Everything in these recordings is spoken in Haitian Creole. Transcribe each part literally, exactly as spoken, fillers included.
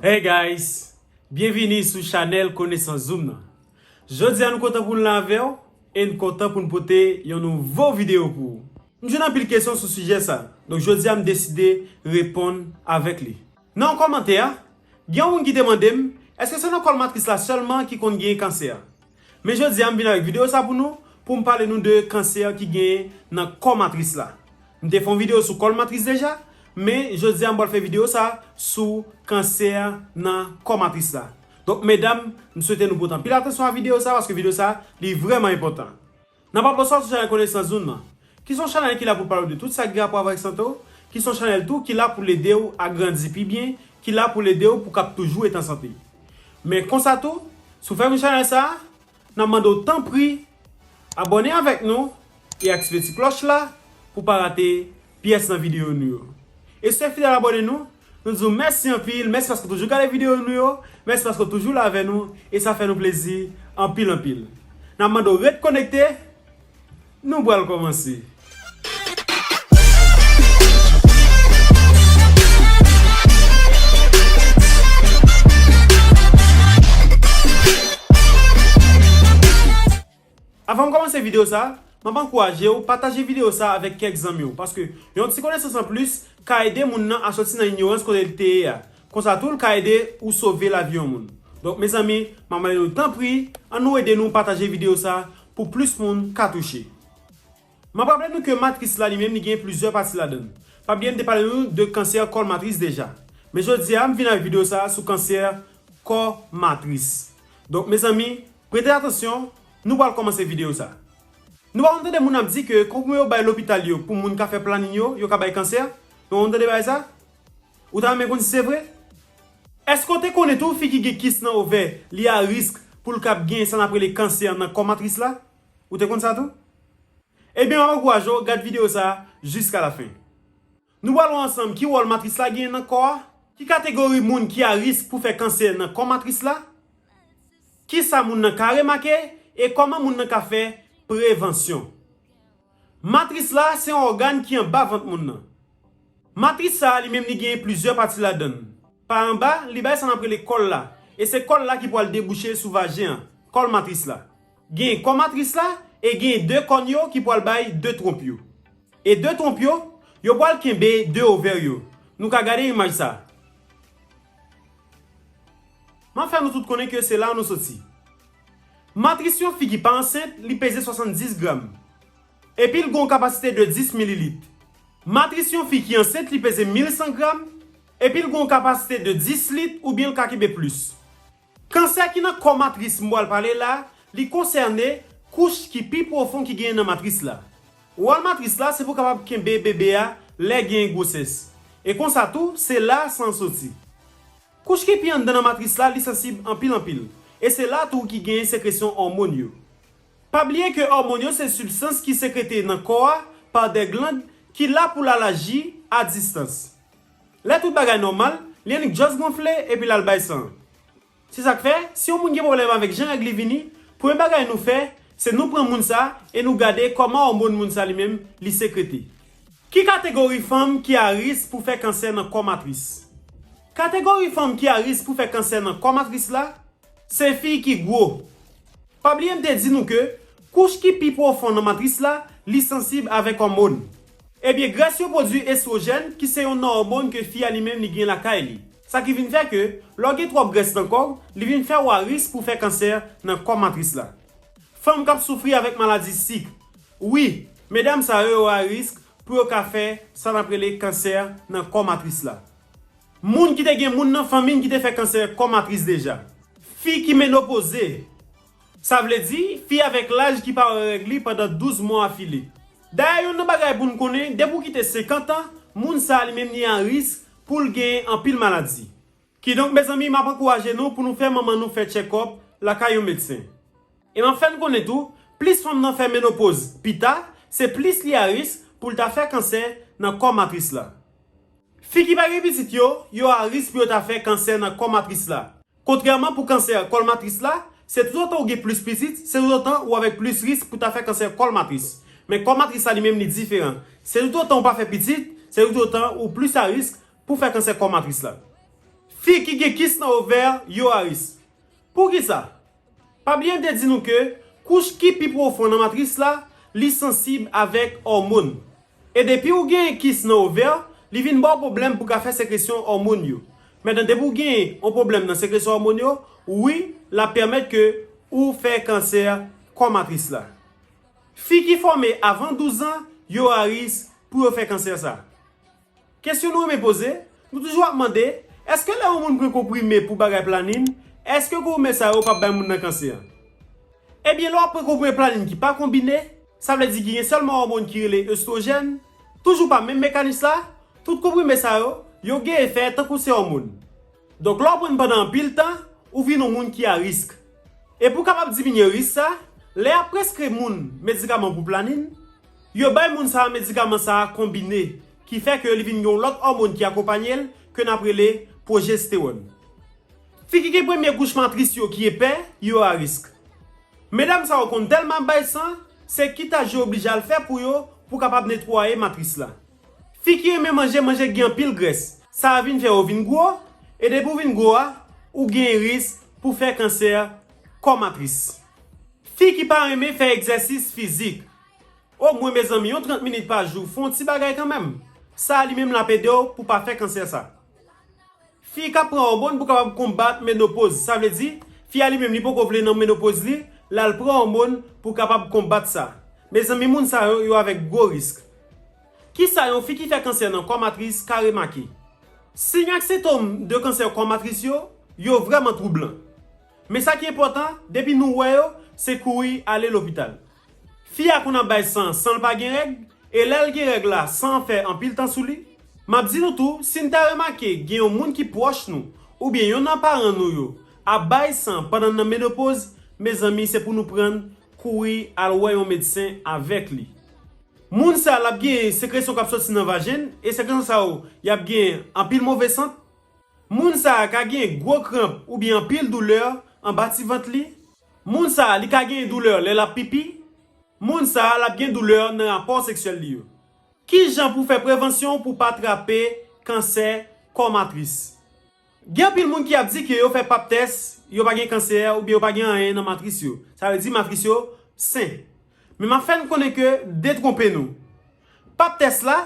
Hey guys, byenvini sou chanèl Konesans Zoom nan. Jodi a nou kontan pou n la avè w e n kontan pou n pote yon nouvo videyo pou ou. M jwenn anpil kesyon sou sijè sa, donk jodi a m deside reponn avèk li. Nan yon kòmantè, gen yon moun ki te mande m, èske se nan kòl matris la sèlman ki konn gen kansè? Men jodi a m vin avèk videyo sa pou nou, pou m pale nou de kansè ki genyen nan kò matris la. M te fè yon videyo sou kòl matris deja, men jodi a m pral fè videyo sa sou kansè nan kò matris la. Donk medam, m swete nou pote anpil atansyon a videyo sa, paske videyo sa, li vrèman enpòtan. Nan pa pòs sou chanèl Konesans Zoom nan, ki se yon chanèl ki la pou pale w de tout sa ki gen rapò avèk sante w, ki se yon chanèl tou ki la pou l ede w a grandi pi byen, ki la pou l ede w pou w kab toujou ret an sante. Men konsa tou, si w fèk vin chanèl sa, n ap mande w tanpri abòne avèk nou e aktive ti klòch la pou w pa rate pyès nan videyo nou yo. E si w fidèl abòne nou, nou di w mèsi anpil, mèsi paske w toujou gade videyo nou yo, mèsi paske w toujou la avè nou, e sa fè nou plezi anpil anpil. N ap mande w ret konekte, nou pral kòmanse. Avan m kòmanse videyo sa, m ap ankouraje w pataje videyo sa avèk kèk zanmi w, paske yon ti konesans anplis ka ede moun nan a soti nan inyorans kote l te ye a. Konsa tou, l ka ede ou sove lavi yon moun. Donk, mezanmi, m ap mande nou tanpri, ann nou ede nou pataje videyo sa pou plis moun ka touche. M ap raple nou ke matris la li menm li gen plizyè pati ladan l. Pa bliye m te pale nou de kansè kòl matris deja. Men jodi a, m vin avèk videyo sa sou kansè kò matris. Donk, mezanmi, prete atansyon, nou pral kòmanse videyo sa. Nou pa konn tande moun ap di ke kòb yo bay lopital yo pou moun ka fè planin yo, yo ka bay kansè? Nou pa konn tande bagay sa? Ou ta renmen konn si se vre? Èske w te konnen tou fi ki gen kis nan ovè, li a risk pou l kab gen sa n ap rele kansè nan kò matris la? Ou te konn sa tou? Ebyen, m ap ankouraje w gad videyo sa a jiska lafen. Nou pral wè ansanm ki wòl matris la genyen nan kò a, ki kategori moun ki a risk pou fè kansè nan kò matris la, kisa moun nan ka remake, e kòman moun nan ka fè prevansyon. Matris la se yon ògàn ki anba vant moun nan. Matris sa a li menm li genyen plizyè pati ladan l. Pa anba, li bay sa n ap rele kòl la, e se kòl la ki pral debouche sou vajen an, kòl matris la. Genyen kò matris la, e genyen de kòn yo ki pral bay de twonp yo. E de twonp yo, yo pral kenbe de ovè yo. Nou ka gade imaj sa. M ap fè nou tout konnen ke se la nou soti. Matris yon fi ki pa ansent, li peze swasanndis gram. Epi l gen yon kapasite de dis mililit. Matris yon fi ki ansent, li peze mil san gram. Epi l gen yon kapasite de dis lit oubyen l ka kenbe plis. Kansè ki nan kò matris m pral pale la, li konsène kouch ki pi pwofon ki genyen nan matris la. Wòl matris la se pou kapab kenbe bebe a lè genyen gwosès. E konsa tou, se la san soti. Kouch ki pi anndan nan matris la, li sansib anpil anpil. E se la tou ki genyen sekresyon òmòn yo. Pa bliye ke òmòn yo se sibstans ki sekrete nan kò a pa de glann ki la pou l al aji a distans. Lè tout bagay nòmal, li annik just gonfle epi l al bay san. Se sa k fè, si yon moun gen pwoblèm avèk jan règ li vini, premye bagay nou fè, se nou pran moun sa e nou gade kòman òmòn moun sa li menm li sekrete. Ki kategori fanm ki a risk pou fè kansè nan kò matris? Kategori fanm ki a risk pou fè kansè nan kò matris la, se fi ki gwo. Pa bliye m te di nou ke kouch ki pi pwofon nan matris la, li sansib avèk òmòn. Ebyen, grès yo pwodui estwojèn, ki se youn nan òmòn ke fi a li menm li gen lakay li. Sa ki vin fè ke, lè w gen twòp grès nan kò w, li vin fè w a risk pou fè kansè nan kò matris la. Fanm k ap soufri avèk maladi sik. Wi, medam sa yo, yo a risk pou yo ka fè sa n ap rele kansè nan kò matris la. Moun ki te gen moun nan fanmi n ki te fè kansè kò matris deja. Fi ki menopoze. Sa vle di, fi avèk laj ki pa wè règ li pandan douz mwa afile. Dayè, youn nan bagay pou n konnen, depi w kite senkant an, moun sa a li menm li a risk pou l gen anpil maladi. Kidonk, mezanmi, m ap ankouraje nou pou nou fè manman nou fè tchèkòp lakay yon medsen. E m ap fè n konnen tou, plis fanm nan fè menopoz pita, se plis li a risk pou l ta fè kansè nan kò matris la. Fi ki pa gen pitit yo, yo a risk pou yo ta fè kansè nan kò matris la. Kontrèman pou kansè kòl matris la, se toutotan ou gen plis pitit, se toutotan ou avèk plis risk pou ta fè kansè kòl matris. Men kò matris la li menm li diferan. Se toutotan ou pa fè pitit, se toutotan ou plis a risk pou fè kansè kò matris la. Fi ki gen kis nan ovè yo a risk. Poukisa? Pa bliye m te di nou ke kouch ki pi pwofon nan matris la, li sansib avèk òmòn. E depi ou gen kis nan ovè, li vin ba w pwoblèm pou ka fè sekresyon òmòn yo. Mentnan, depi ou gen yon pwoblèm nan sekresyon òmòn yo, wi, l ap pèmèt ke ou fè kansè kò matris la. Fi ki fòme avan douz an, yo a risk pou yo fè kansè sa. Kesyon nou renmen poze, nou toujou ap mande, èske lè yon moun pran konprime pou bagay planin, èske konprime sa yo p ap bay moun nan kansè? Ebyen, lè w ap pran konprime planin ki pa konbine, sa vle di ki gen sèlman òmòn ki rele estwojèn, toujou pa menm mekanis la, tout konprime sa yo, yo gen efè tankou se òmòn. Donk, lè w pran pandan anpil tan, ou vin yon moun ki a risk. E pou kapab diminye risk sa, lè y ap preskri moun medikaman pou planin, yo bay moun sa a medikaman sa a konbine, ki fè ke li vin gen yon lòt òmòn ki akonpanye l, ke n ap rele pwojestewòn. Fi ki gen premye kouch matris yo ki epè, yo a risk. Medam sa yo konn tèlman ap bay san, se kitaj yo oblije al fè pou yo, pou kapab netwaye matris la. Fi ki renmen manje, manje ki gen anpil grès, sa a vin fè yo vin gwo, e depi w vin gwo a, ou gen risk pou fè kansè kò matris. Fi ki pa renmen fè egzèsis fizik. Omwen, mezanmi, yon trant minit pa jou, fè yon ti bagay kanmenm. Sa a li menm l ap ede w pou pa fè kansè sa. Fi k ap pran òmòn pou kapab konbat menopoz. Sa vle di, fi a li menm li poko vle nan menopoz li, l al pran òmòn pou kapab konbat sa. Mezanmi, moun sa yo, yo avèk gwo risk. Kisa yon fi ki fè kansè nan kò matris ka remake? Siy ak sentòm de kansè kò matris yo, yo vrèman twoublan. Men sa ki enpòtan, depi nou wè yo, se kouri ale lopital. Fi a konn ap bay san san l pa gen règ, e lè l gen règ la, san an fè anpil tan sou li. M ap di nou tou, si n ta remake gen yon moun ki pwòch nou, oubyen yonn nan paran nou yo, ap bay san pandan n nan menopoz, mezanmi, se pou nou pran kouri al wè yon medsen avèk li. Moun sa a, l ap gen sekresyon k ap soti nan vajen, e sekresyon sa yo, y ap gen anpil move sant. Moun sa a ka gen gwo kranp oubyen anpil doulè anba ti vant li. Moun sa a, li ka gen doulè lè l ap pipi. Moun sa a, l ap gen doulè nan rapò seksyèl li yo. Kijan pou fè prevansyon pou pa trape kansè kò matris? Gen anpil moun ki ap di ke yo fè pap tès, yo pa gen kansè oubyen yo pa gen anyen nan matris yo. Sa vle di matris yo sen. Men m ap fè n konnen ke detwonpe nou. Pap tès la,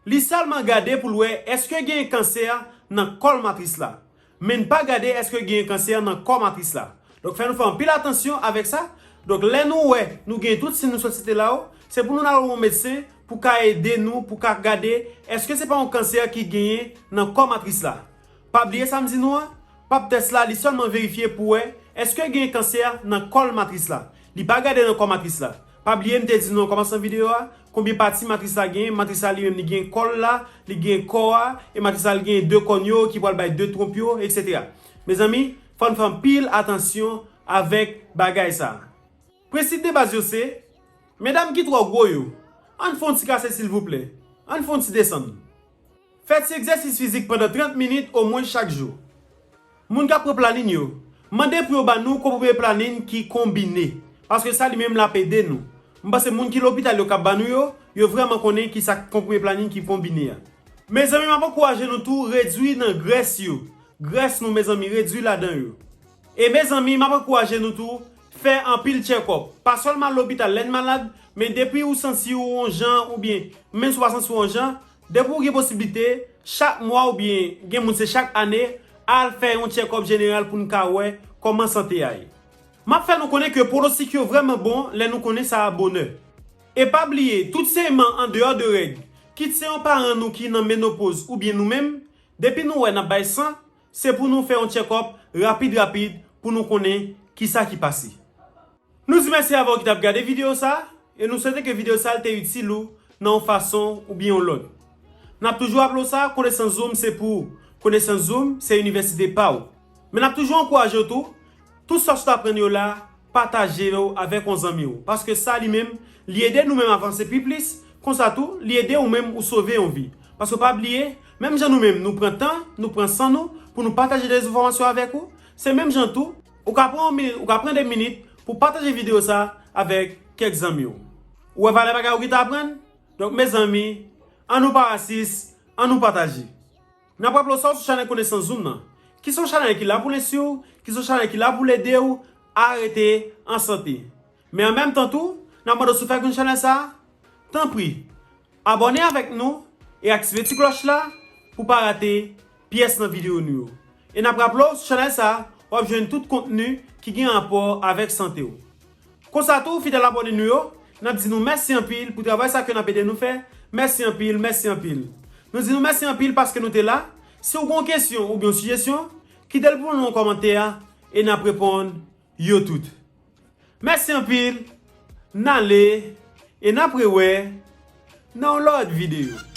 li sèlman gade pou l wè èske gen kansè nan kòl matris la. Men n pa gade èske gen kansè nan kò matris la. Donk, fè nou fè anpil atansyon avèk sa. Donk, lè nou wè nou gen tout siy nou sot site la yo, se pou nou al wè yon medsen pou ka ede nou, pou ka gade èske se pa yon kansè ki genyen nan kò matris la. Pa bliye sa m di nou an, pap tès la, li sèlman verifye pou wè èske gen kansè nan kòl matris la. Li pa gade nan kò matris la. Pa bliye m te di nou nan kòmansman videyo a, konbyen pati matris la gen, matris la li menm li gen kòl la, li gen kò a, e matris la li gen de kòn yo ki pral bay de twonp yo, etsetera. Mezanmi, fò n fè anpil atansyon avèk bagay sa. Prensip de baz yo se, medam ki twò gwo yo, ann fè yon ti kase silvouplè, ann fè yon ti desann. Fè ti egzèsis fizik pandan trant minit omwen chak jou. Moun k ap pran planin yo, mande pou yo ba nou konprime planin ki konbine, paske sa li menm l ap ede nou. M panse moun ki lopital yo k ap ba nou yo, yo vrèman konnen kisa konprime planin ki konbine a. Mezanmi, m ap ankouraje nou tou redwi nan grès yo. Grès nou, mezanmi, redwi ladan yo. E mezanmi, m ap ankouraje nou tou fè anpil tchèkòp. Pa sèlman al lopital lè n malad, men depi ou santi w yon jan oubyen menm si w pa santi w yon jan, depi w gen posiblite, chak mwa oubyen gen moun se chak ane, al fè yon tchèkòp jeneral pou n ka wè kòman sante a ye. M ap fè nou konnen ke pwonostik yo vrèman bon lè nou konnen sa a bonè. E pa bliye, tout semenn andeyò de règ, kit se yon paran nou ki nan menopoz oubyen nou menm, depi nou wè n ap bay san, se pou nou fè yon tchèkòp rapid rapid pou nou konnen kisa ki pase. Nou di mèsi avè w ki t ap gade videyo sa, e nou swete ke videyo sa te itil ou nan yon fason oubyen yon lòt. N ap toujou raple w sa, Konesans Zoom se pou ou. Konesans Zoom se inivèsite pa w. Men n ap toujou ankouraje w tou, tout sa w sot aprann yo la, pataje yo avèk yon zanmi w. Paske sa li menm, li ede nou menm avanse pi plis, konsa tou, li ede ou menm ou sove yon vi. Paske pa bliye, menm jan nou menm nou pran tan, nou pran san nou pou nou pataje de enfòmasyon avèk ou, se menm jan tou, ou ka pran yon minit, ou ka pran de minit pou pataje videyo sa avèk kèk zanmi w. Ou wè valè bagay ou gentan aprann? Donk, mezanmi, ann nou pa rasis, ann nou pataje. N ap raple w sa w sou chanèl Konesans Zoom nan. Ki se yon chanèl ki la pou l enstwi w, ki se yon chanèl ki la pou l ede w a rete an sante. Men an menm tan tou, n ap mande w si w fèk jwenn chanèl sa a, tanpri, abòne avèk nou e aktive ti klòch la pou w pa rate pyès nan videyo nou yo. E n ap raple w, sou chanèl sa a, w ap jwenn tout kontni ki gen rapò avèk sante w. Konsa tou, fidèl abòne nou yo, n ap di nou mèsi anpil pou travay sa ke n ap ede nou fè. Mèsi anpil, mèsi anpil. Nou di nou mèsi anpil paske nou te la. Si w gen yon kesyon oubyen yon sijesyon, kite l pou nou nan kòmantè a e n ap reponn yo tout. Mèsi anpil, n ale e n ap rewè nan yon lòt videyo.